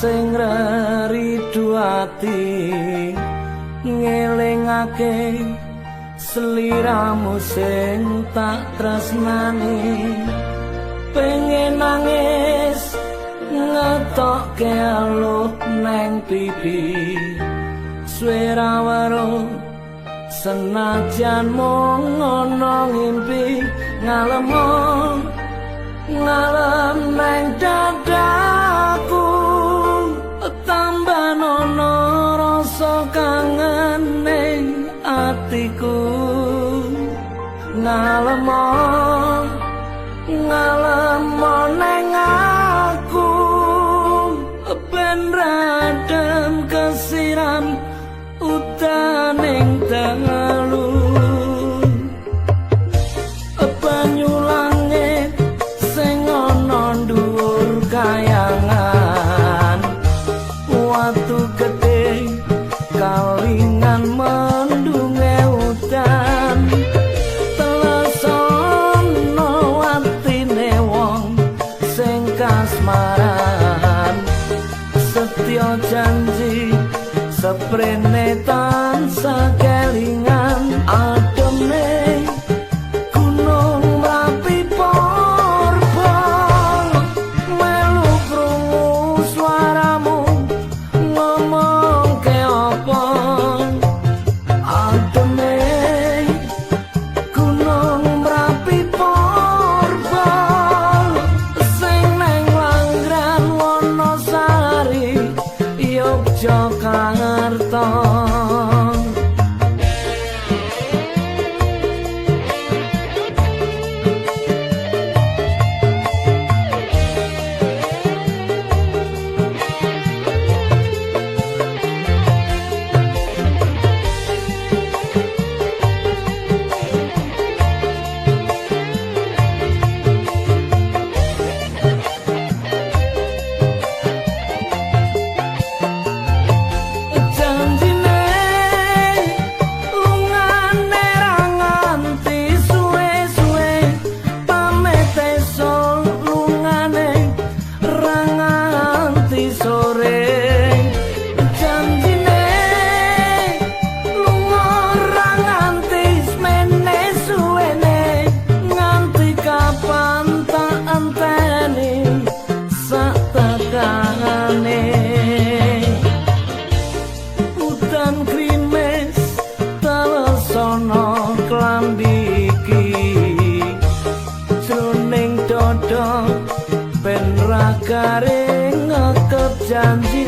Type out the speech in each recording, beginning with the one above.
Sing reridu ati ngelingake sliramu sing tak tresnani, pengen nangis ngetokke aluh neng pipi, suwe ra weruh senajan mung ana ngimpi, ngalem ngalem neng dadaku, tambah nono rasa kangen ning atiku, ngalem ngalem neng aku, ben radem kesiram utaning dalu, banyu langit sing ana dhuwur kayangan, watu gedhe kalingan mendunge udan, telesono atine wong sing kasmaran, setya janji seprene tansah kelingan, ademe gunung Merapi purba, melu krungu suaramu ngomong ke apa, ademe gunung Merapi purba, sing neng Langran Wonosari Yogyakarta. Janjine lungane ra nganti suwe-suwe, pamit esuk lungane ra nganti sore, janjine lunga ra nganti semene suwene, nganti kapan tak enteni sak tekane. Udan krimis telesono klambi iki, jroning dada ben ra garing ngekep janji,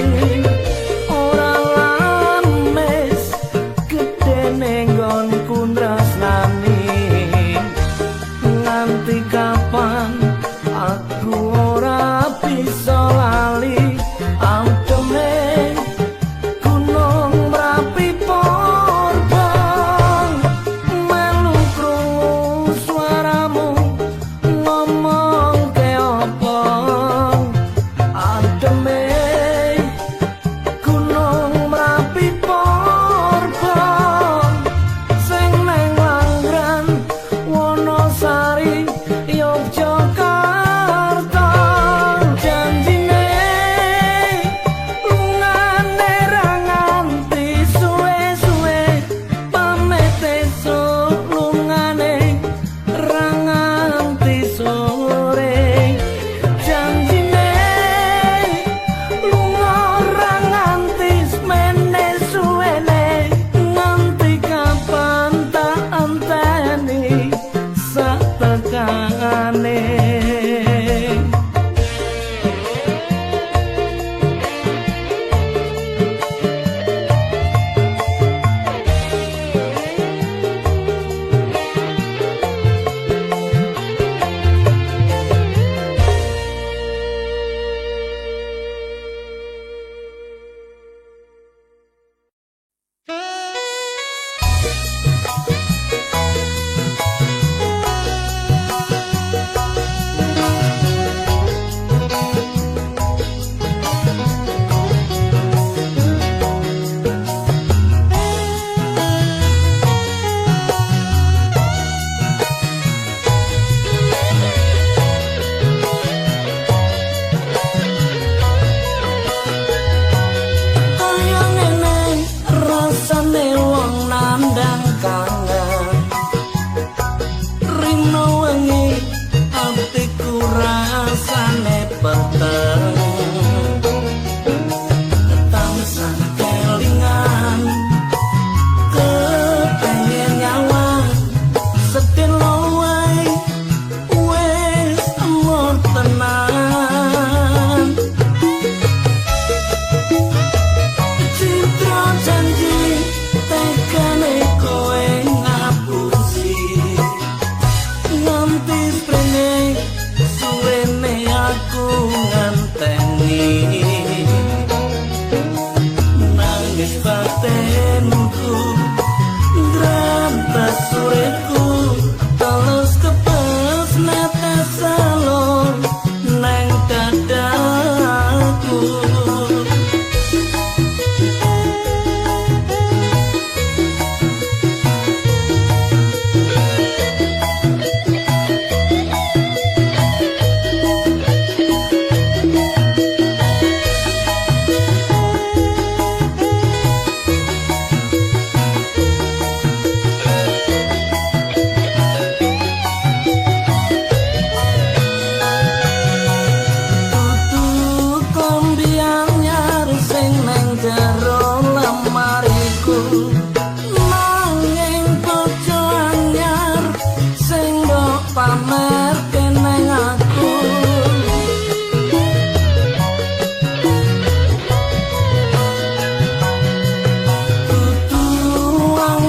ora lames gedene nggonku tresnani, nganti kapan aku ora bisa lali, ademe gunung Merapi purba, melu krungu suaramu ngomong ke apa, ademe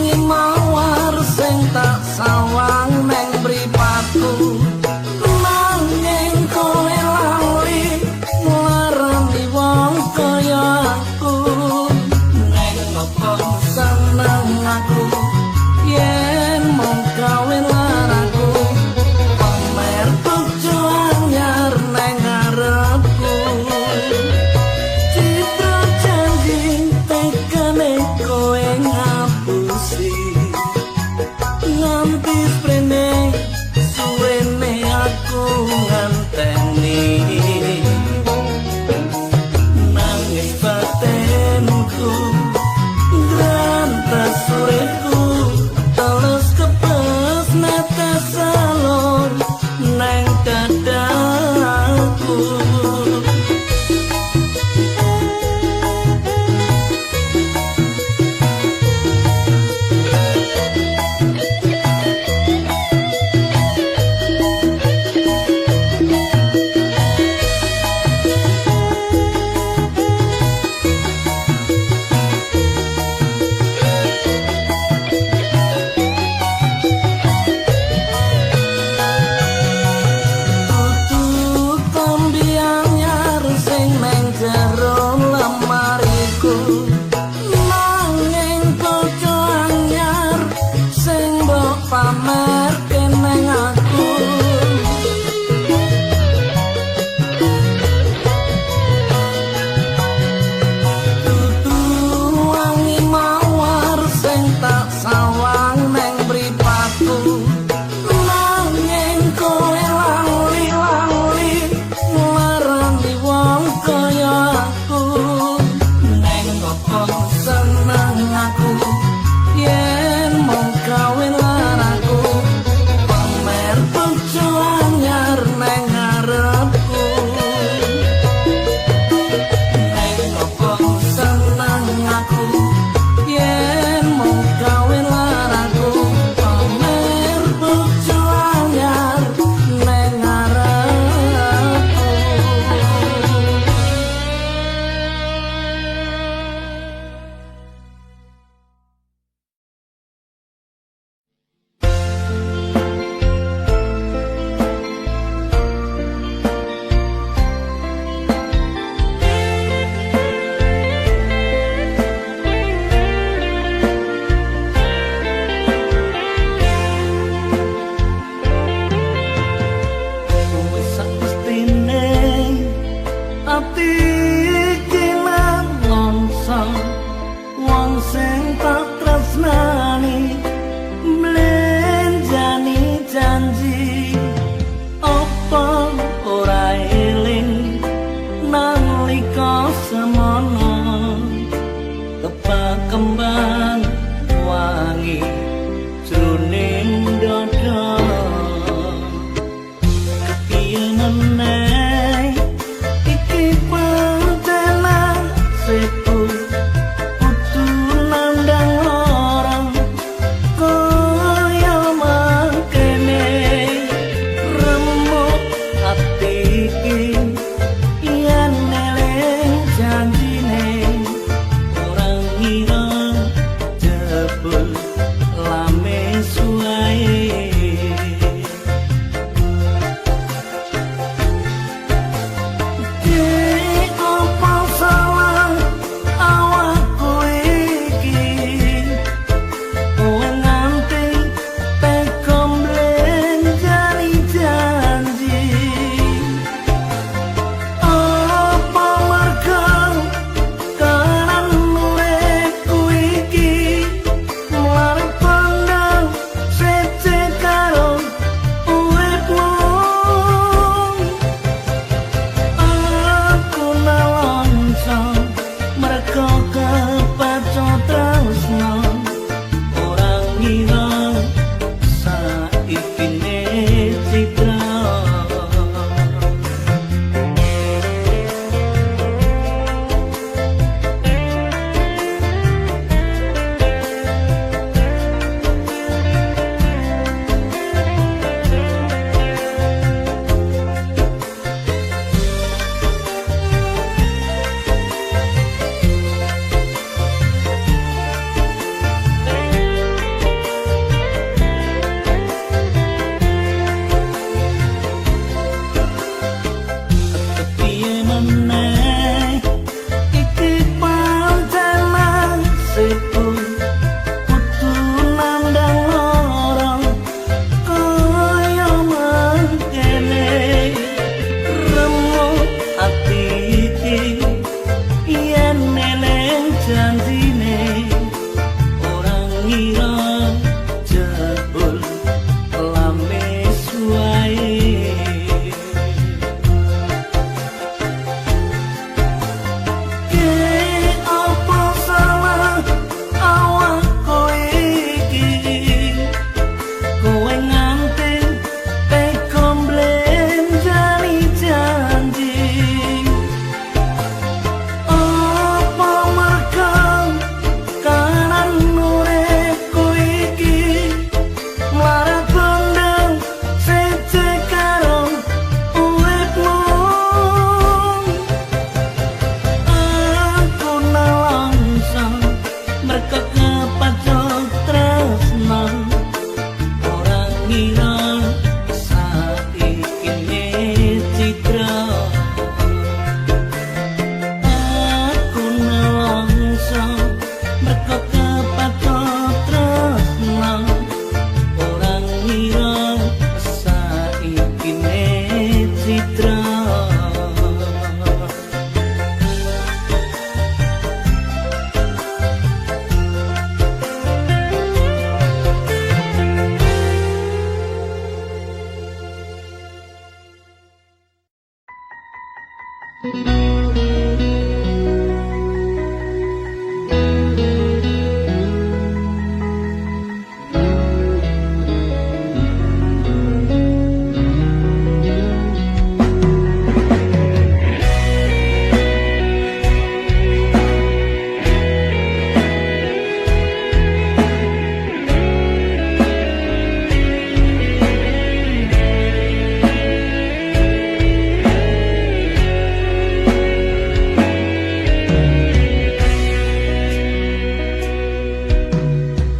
Wangi mawar sing tak sawang neng mripatku, nanging kowe lali nglarani wong kaya aku. Neng opo seneng aku yen mung gawe laraku, pamer bojo anyar neng ngarepku. Citra janji tekane kowe ngapusi, nganti sprene suwene aku nganteni. Nangis batinku grantes urip. ngira jebul lames wae. Ke apa salah awak kowe iki, kowe nganti teko mblenjani janji. Apa merga kanan uripku iki mlarat bondong sece karo uripmu. Aku nelongso merga kepacut tresno, ora ngira saiki citra. Aku nelongso merga kepacut tresno, ora ngira saiki citra.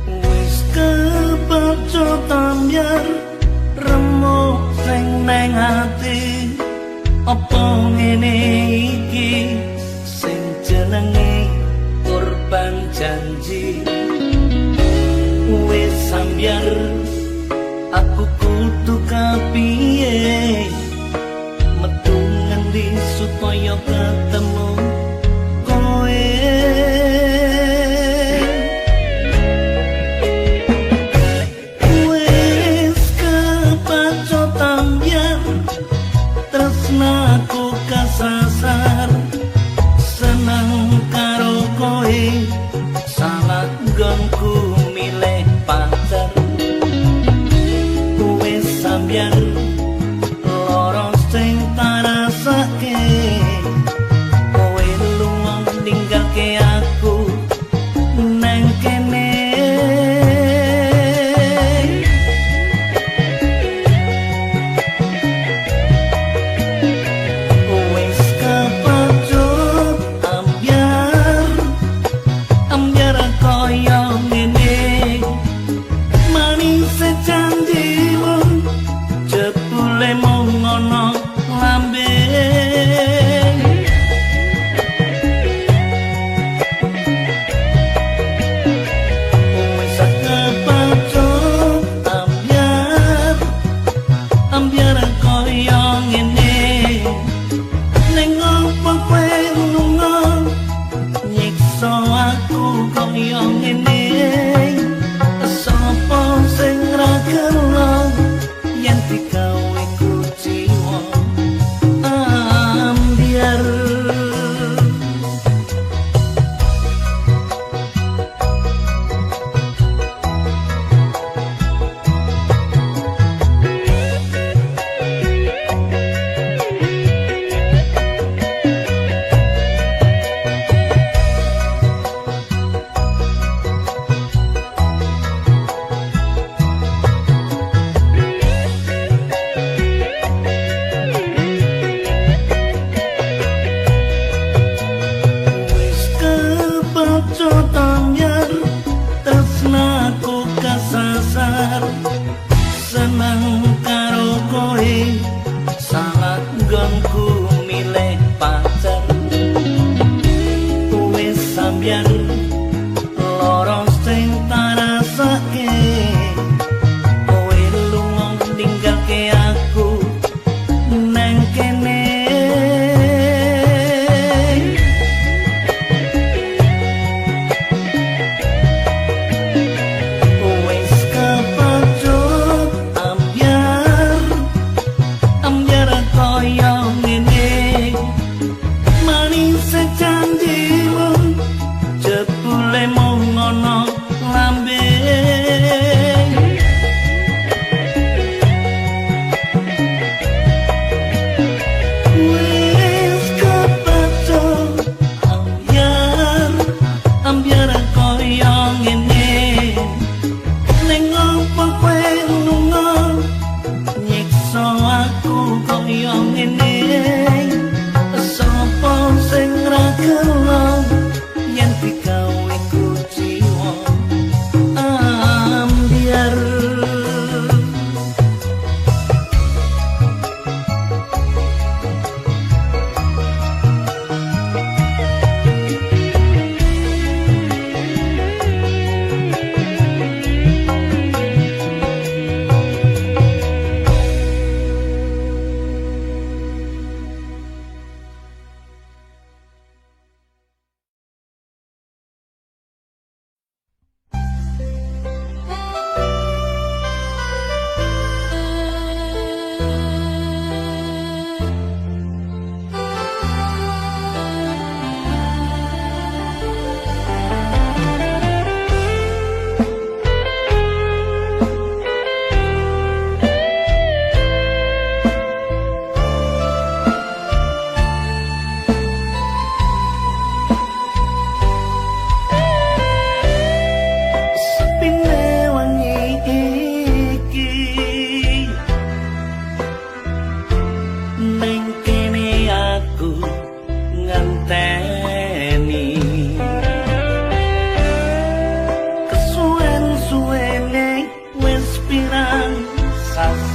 Wis kepecut ambyar remuk sing neng ati, apa ngene iki sing jenenge korban janji. Wis ambyar aku kudu kepiye, metu ngendi supaya ketemu kowe. Wis kepacut ambyar tresnaku kasasar, seneng karo kowe salah nggonku milih pacar. Wis ambyar lara sing tarasake, kowe lunga ninggalke aku neng kene. Wis kepacut ambyar, ambyar kaya ngene, manis janjimu.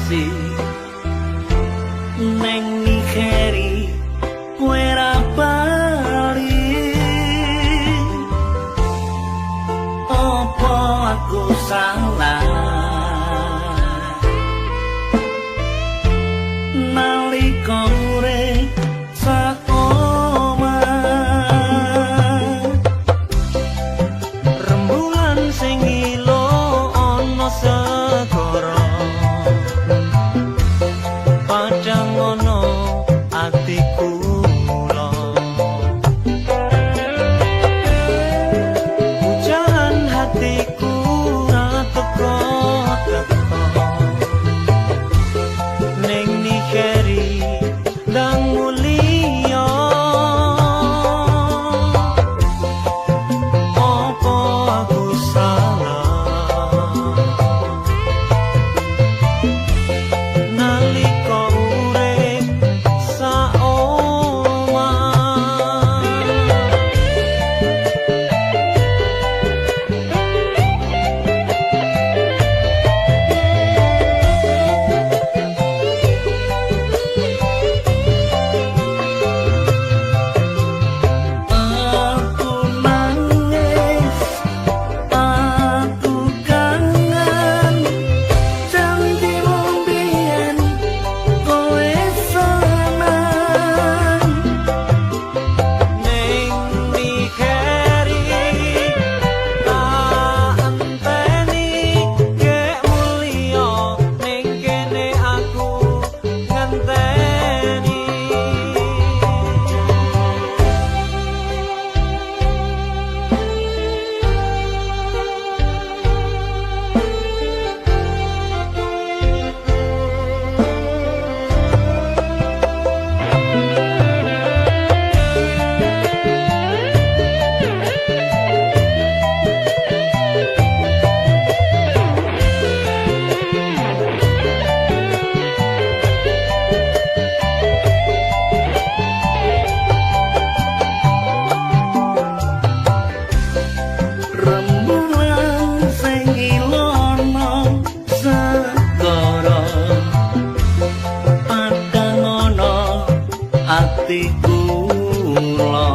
sasi neng Nigeri kowe ra bali. Opo aku salah nalika urip sak omah? Rembulan sing ilo ana segara, padhang ana atiku mula. Hujan hatiku ra teko teko ning Nigeri ndang mulia. Apa aku salah nalika urip sak omah? Aku nangis, aku kangen janjimu biyen kowe seneng. Ning Nigeri tak enteni gek mulya, ning kene aku ngenteni. Rembulan sing ilono segara, padhang ana atiku kula.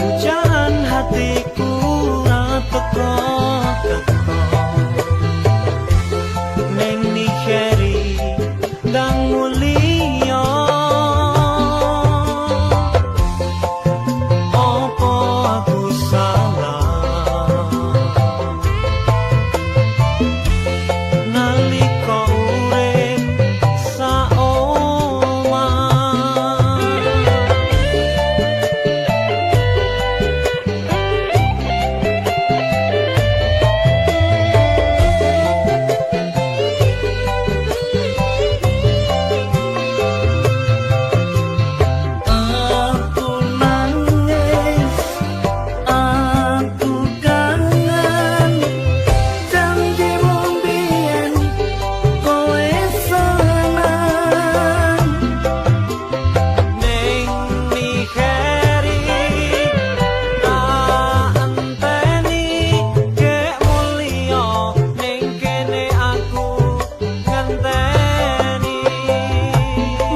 Hujan hatiku ra teko teko ning Nigeri ndang mulya. Apa aku salah nalika urip sak omah? Aku nangis, aku kangen janjimu biyen kowe seneng. Ning Nigeri tak enteni gek mulya, ning kene aku ngenteni.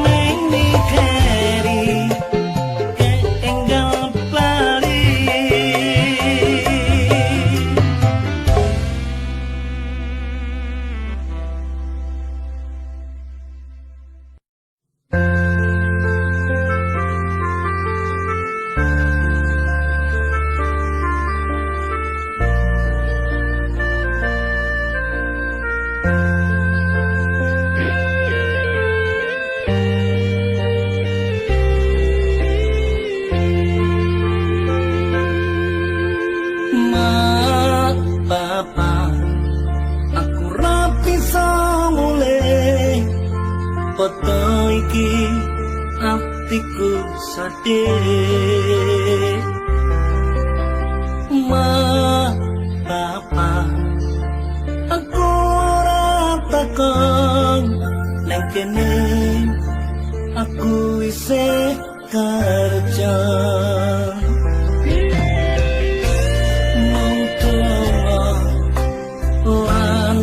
Ning Nigeri enggal bali. Mak, bapak, aku ra bisa mulih. Peteng iki atiku sedih. Mak, bapak, aku ora takon nang kene aku isih kerja. Mung donga lan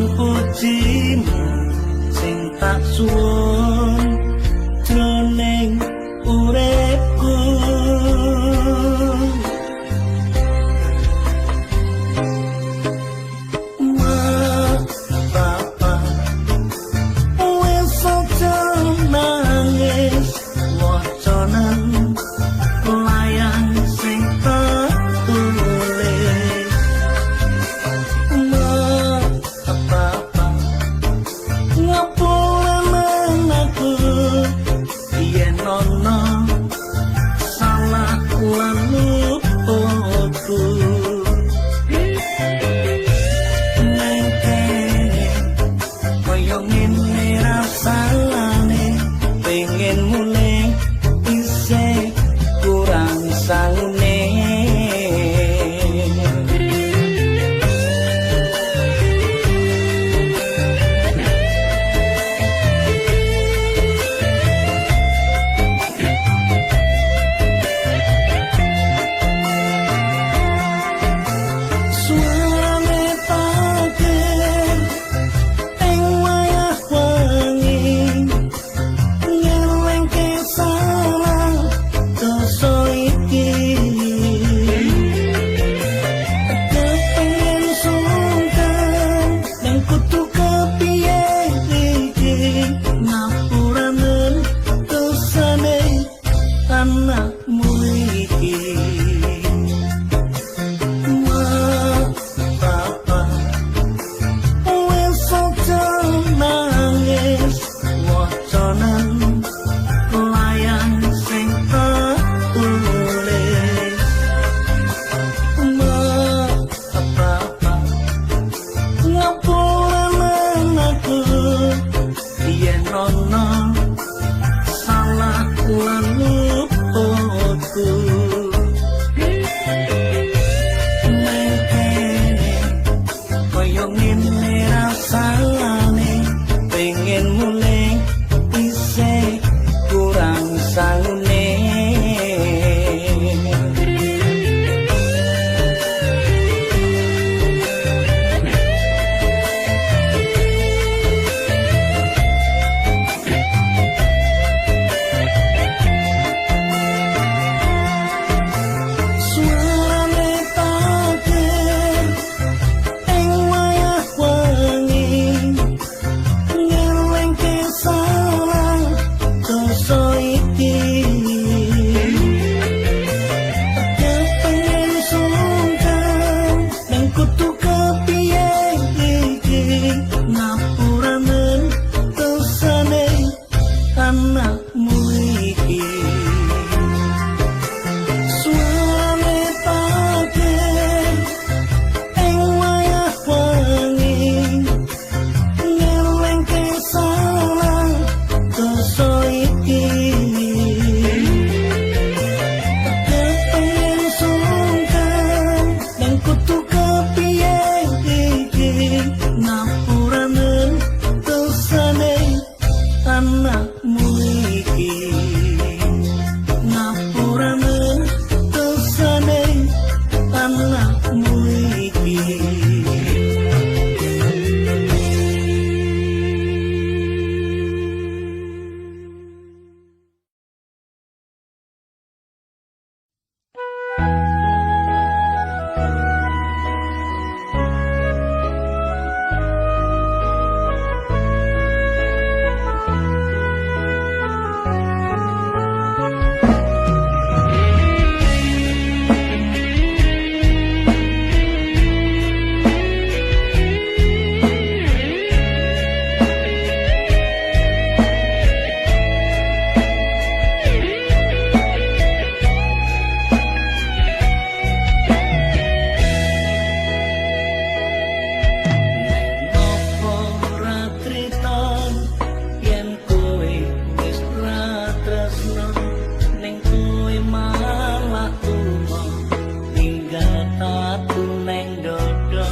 neng dodo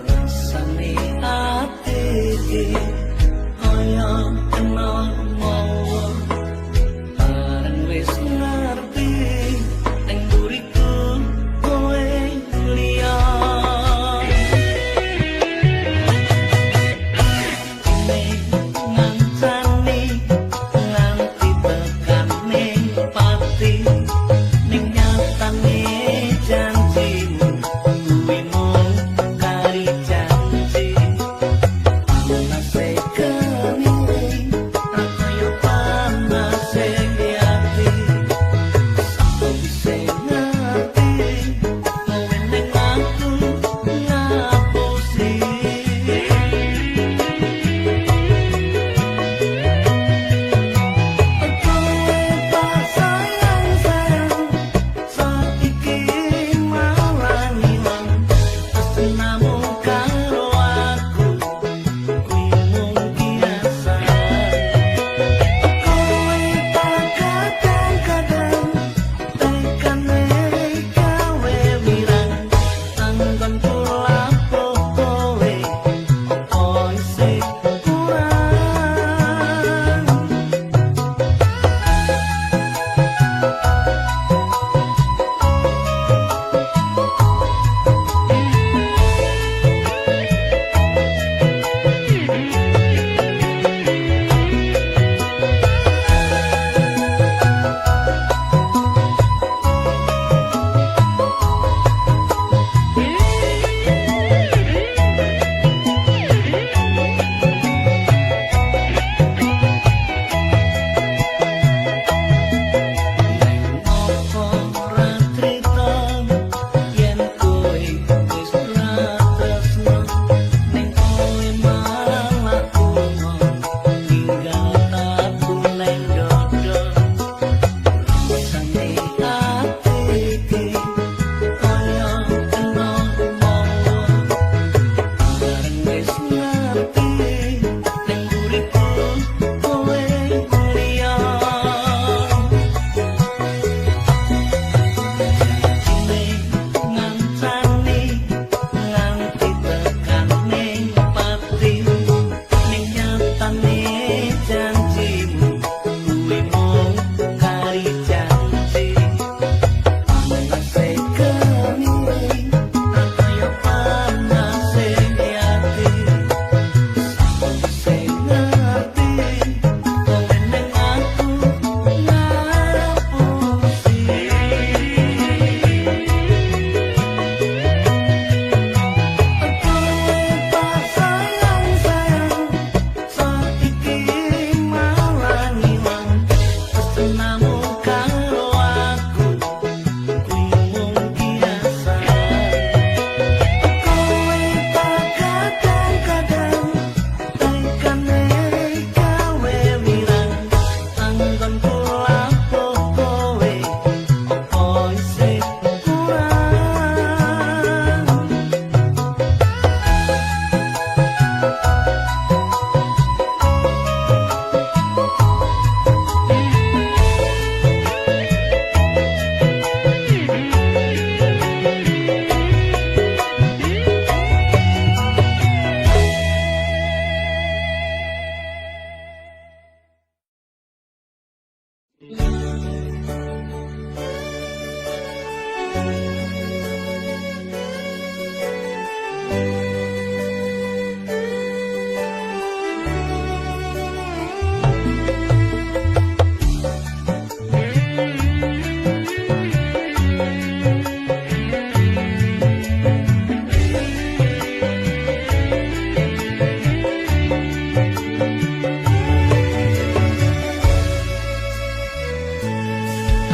rasane ati iki kaya kena mawa bareng wis ngerti ning mburiku kowe liya. Ngancani nganti tekane pati ning nyatane janjimu kuwi mung kari janji. Panase geni ra kaya panase ati sawise ngerti kowe ning aku ngapusi. Kowe tak sayang sayang saiki malah ngilang tresnamu karo aku kuwi mung kiasan. Kowe tak kadang-kadang tekane gawe wirang anggonku lapo kowe opo isih kurang. Neng opo ora trita yen kowe wis ora tresno ning kowe malah lunga ninggal aku neng dodo rasane ati iki kaya kena mawa bareng wis ngerti ning mburiku kowe liya. Ngancani nganti tekane pati ning nyatane janjimu kuwi mung kari janji. Panase geni ra kaya panase ati sawise ngerti kowe ning aku ngapusi. Kowe tak sayang sayang saiki malah ngilang tresnamu karo aku kuwi mung kiasan. Kowe tak kadang-kadang tekane gawe wirang anggonku lapo kowe opo isih kurang.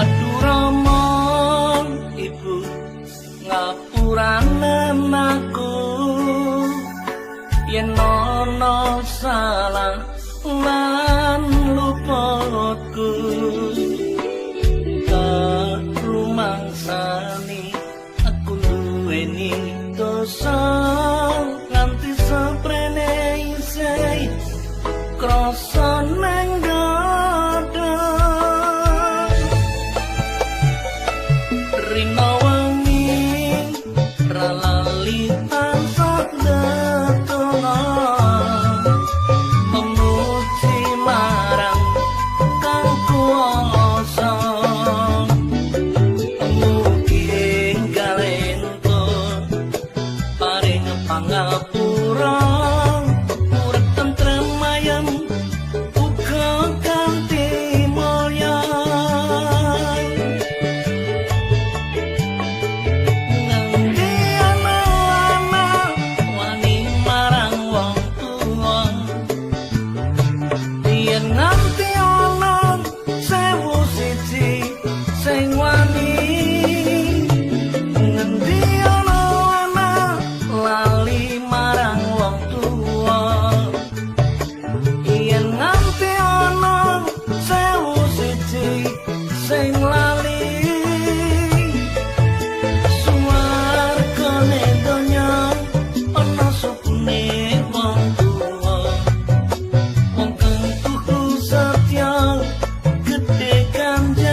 Aduh Rama ibu ngapurane aku yen ana salah lan luputku tak rumangsani aku duweni dosa nganti seprene isih krasa nang dada. Rina wengi pangapura, urip tentrem ayem uga kanthi mulya. Ngendi ana anak wani marang wong tuwa, yen nganti ana 1001 sing wani. Ngendi ana anak lali marang wong tuwa, yen nganti ana 1001 sing lali. Suwargane donya ana sukune wong tuwa, wong kang tuhu setya gedhe ganjarane.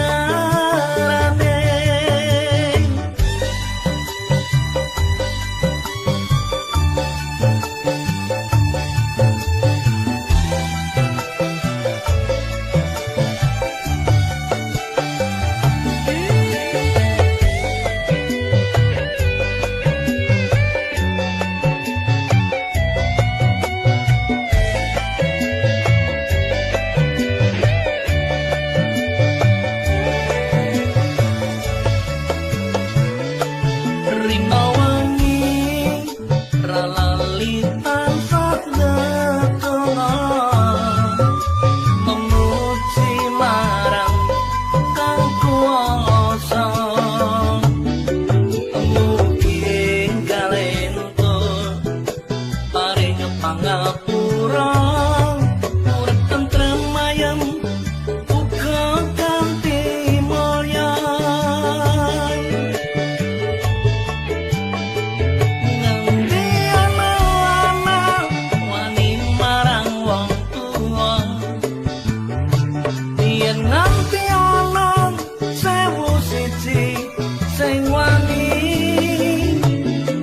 Rina wengi ra lali tansah ndedonga, memuji marang kang kuwasa. Mugi enggal entuk paring pangapura, urip tentrem ayem uga kanthi mulya. Ngendi ana anak wani marang wong tuwa, yen nganti ana 1001 sing wani.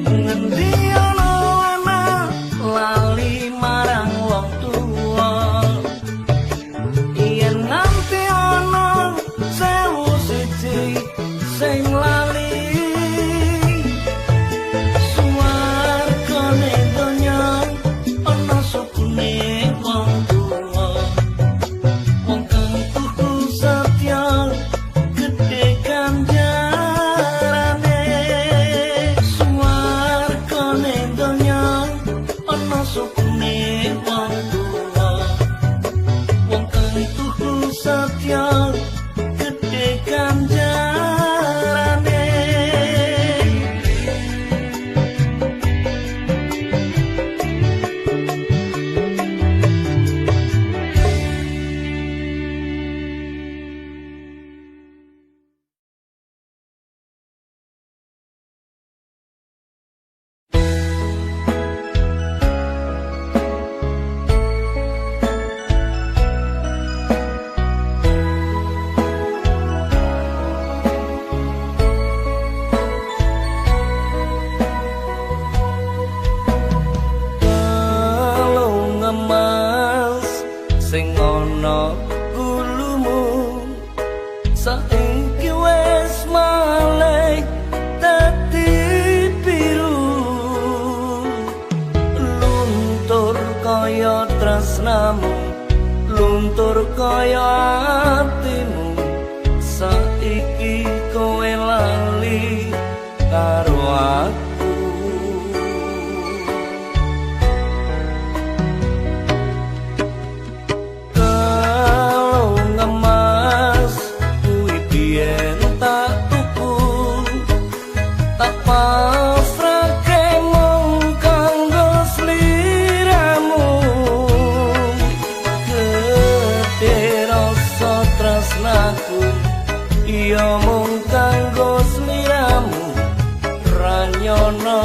Ngendi ana anak lali marang wong tuwa, yen nganti ana 1001 sing lali. Suwargane donya ana sukune wong tuwa, wong kang tuhu setya gedhe ganjarane. Suwargane donya ana sukune wong tuwa, wong kang tuhu setya gedhe ganjarane. Kalung emas sing ana gulumu saiki wis malih dadi biru, luntur kaya tresnamu, luntur kaya atimu. Saiki kowe lali karo aku. Kalung emas kuwi biyen tak tuku, tak pasrahke mung kanggo sliramu. Gedhe rasa tresnaku iya mung kanggo sliramu, ra nyono